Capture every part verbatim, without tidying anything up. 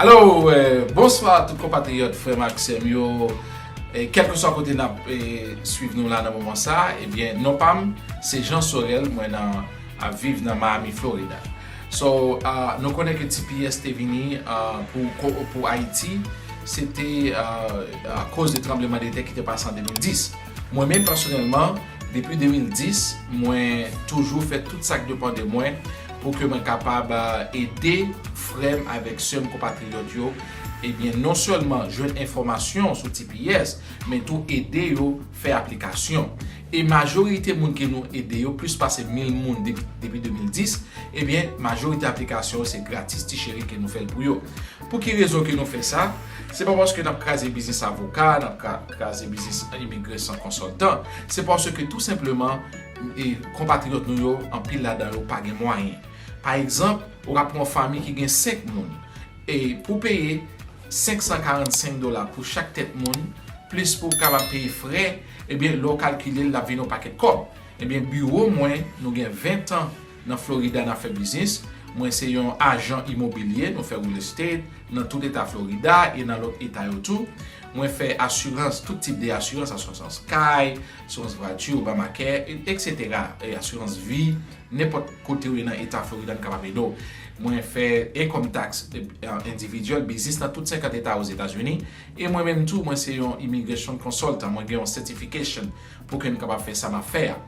Alo, eh, bonswa tout konpatriyòt, frè m ak sè m yo. Eh, kèlkeswa kote n ap, eh, swiv nou la nan moman sa, ebyen, non pa m, se Jean Sorel, mwen nan, ap viv nan Miami, Florida. So, ah, nou konnen ke T P S te vini, ah, pou, ko- pou Ayiti, se te, ah, akoz de tranbleman de tè ki te pase an de mil dis. Mwen menm, pèsonèlman, depi de mil dis, mwen toujou fè tout sa k depann de mwen pou ke mwen kapab, ah, ede frè m avèk sè m konpatriyòt yo, ebyen, non sèlman jwenn enfòmasyon sou T P S, men tou ede yo fè aplikasyon. E majorite moun ke nou ede yo, plis pase mil moun de- depi de mil dis, ebyen, majorite aplikasyon yo se gratis, ti cheri, ke nou fè l pou yo. Pou ki rezon ke nou fè sa? Se pa paske n ap kraze biznis avoka, n ap kra- kraze biznis imigresan konsiltan. Se paske tou senpleman, e, konpatriyòt nou yo, anpil ladan yo pa gen mwayen. Pa egzanp, ou ka pran yon fanmi ki gen senk moun. E pou peye senk san karannsenk dola pou chak tèt moun, plis pou w kapab peye frè, ebyen, lè w kalkile l, l ap vin yon pakèt kòb. Ebyen, biwo mwen, nou gen ven tan nan Florida n ap fè biznis. Mwen se yon ajan imobilye, nou fè real estate nan tout eta Florida e nan lòt eta yo tou. Mwen fè asirans, tout tip de asirans, asirans kay, asirans vwati, Obamacare, e- etsetera, e asirans vi, nenpòt kote w ye nan eta Florida, n kapab ede w. Mwen fè income tax, eh, endividyèl, biznis nan tout senkant eta Ozetazini. E mwen menm tou, mwen se yon immigration consultant. Mwen gen yon certification pou ke m kapab fè sa m ap fè a.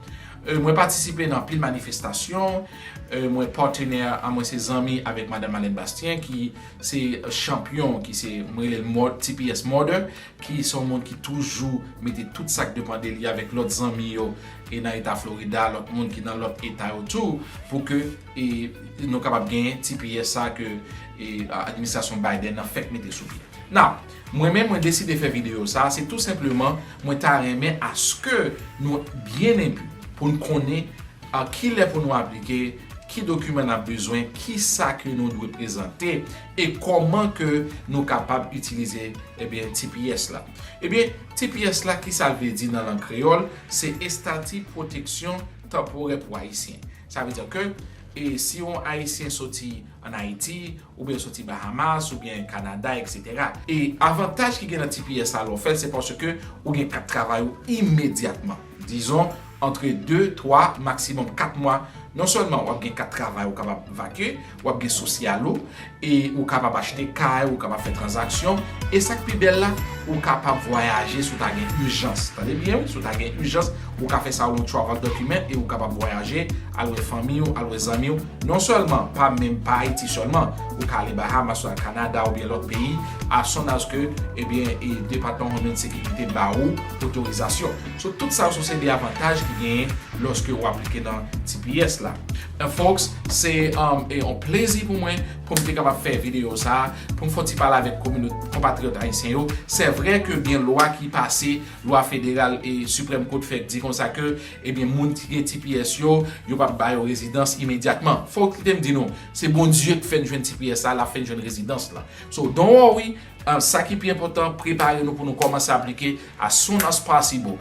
Eh, mwen patisipe nan anpil manifestasyon. Eh, mwen patnè, a mwen se zanmi avèk Madanm Alène Bastien, ki se chanpyon, ki se, mwen rele l mod- T P S Mother, ki se yon moun ki toujou mete tout sa k depann de li avèk lòt zanmi yo, e nan eta Florida, lòt moun ki nan lòt eta yo tou, pou ke, e, nou kapab genyen T P S sa ke, e, administrasyon Biden nan fèk mete sou pye. Now, mwen menm, mwen deside fè videyo sa, se tou senpleman, mwen ta renmen aske nou byen enpi pou n konnen a kilè pou nou aplike, ki dokiman n ap bezwen, ki sa ke nou dwe prezante, e kòman ke nou kapab itilize, ebyen, T P S la. Ebyen, T P S la, ki sa l vle di nan lang kreyòl? Se Estati Pwoteksyon Tanporè pou Ayisyen. Sa vle di ke, e, si yon Ayisyen soti ann Ayiti, oubyen soti Bahamas, oubyen Kanada, etsetera. E avantaj ki gen nan T P S la lè w fè l, se paske ou gen kat travay ou imedyatman. Dizon, antre de, twa, maksimòm kat mwa, non sèlman w ap gen kat travay ou kapab vakye, w ap gen sosyal ou, e ou kapab achte kay, ou kapab fè tranzaksyon, e sa k pi bèl la, ou kapab vwayaje si w ta gen ijans. Tande byen, wi, si w ta gen ijans, ou ka fè sa yon travel document e ou kapab vwayaje, al wè fanmi w, al wè zanmi w. Non sèlman, pa menm, pa Ayiti sèlman, ou ka ale Bahamas, ou al Kanada oubyen lòt peyi, as soon as ke, ebyen, e Depatman Homeland Security ba ou otorizasyon. So, tout sa yo se de avantaj ki genyen lòske w aplike nan T P S la. And folks, se, um, e yon plezi pou mwen pou m te kapab fè videyo sa a, pou m fè yon ti pale avèk komino- konpatriyòt ayisyen yo. Se vre ke gen lwa ki pase, lwa federal e Supreme Court fèk di konsa ke, ebyen, moun ki gen T P S yo, yo p ap ba yo rezidans imedyatman. Fòk li te m di nou, se Bondye k fè n jwenn T P S la, l ap fè n jwenn rezidans la. So, don't worry, ah, sa ki pi enpòtan, prepare nou pou nou kòmanse aplike as soon as possible.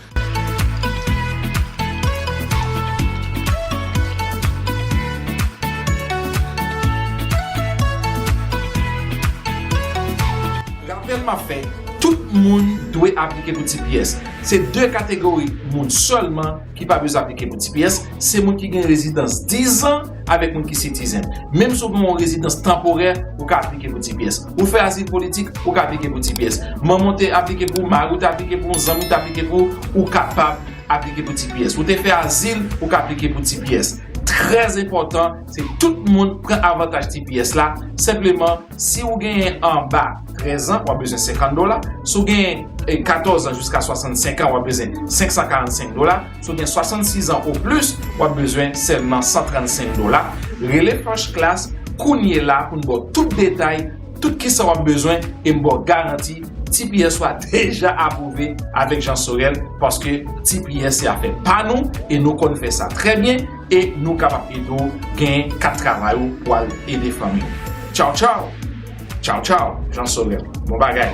Rapèl m ap fè, tout moun dwe aplike pou T P S. Se de kategori moun sèlman ki pa bezwen aplike pou T P S, se moun ki gen rezidans dizan avèk moun ki citizen. Menm si w gen yon rezidans tanporè, ou ka aplike pou T P S. Ou fè azil politik, ou ka aplike pou T P S. Manman w te aplike pou ou, mari w te aplike pou ou, zanmi w te aplike pou ou, ou kapab aplike pou T P S. Ou te fè azil, ou ka aplike pou T P S. Trè enpòtan, se tout moun pran avantaj T P S la. Senpleman, si ou genyen anba trèz an, w ap bezwen senkant dola. Si w genyen, eh, katòz an jiska swasannsenk an, w ap bezwen senk san karannsenk dola. Si w gen swasannsis an ou plis, w ap bezwen sèlman san trannsenk dola. Rele First Class kounye la pou n ba w tout detay, tout kisa w ap bezwen, e m ba w garanti T P S ou a deja apwouve avèk Jean Sorel, paske T P S se afè pa nou, e nou konn fè sa trè byen, e nou kapab ede w genyen kat travay ou pou al ede fanmi w. Tchaw, tchaw! Tchaw, tchaw! Jean Sorel. Bon bagay!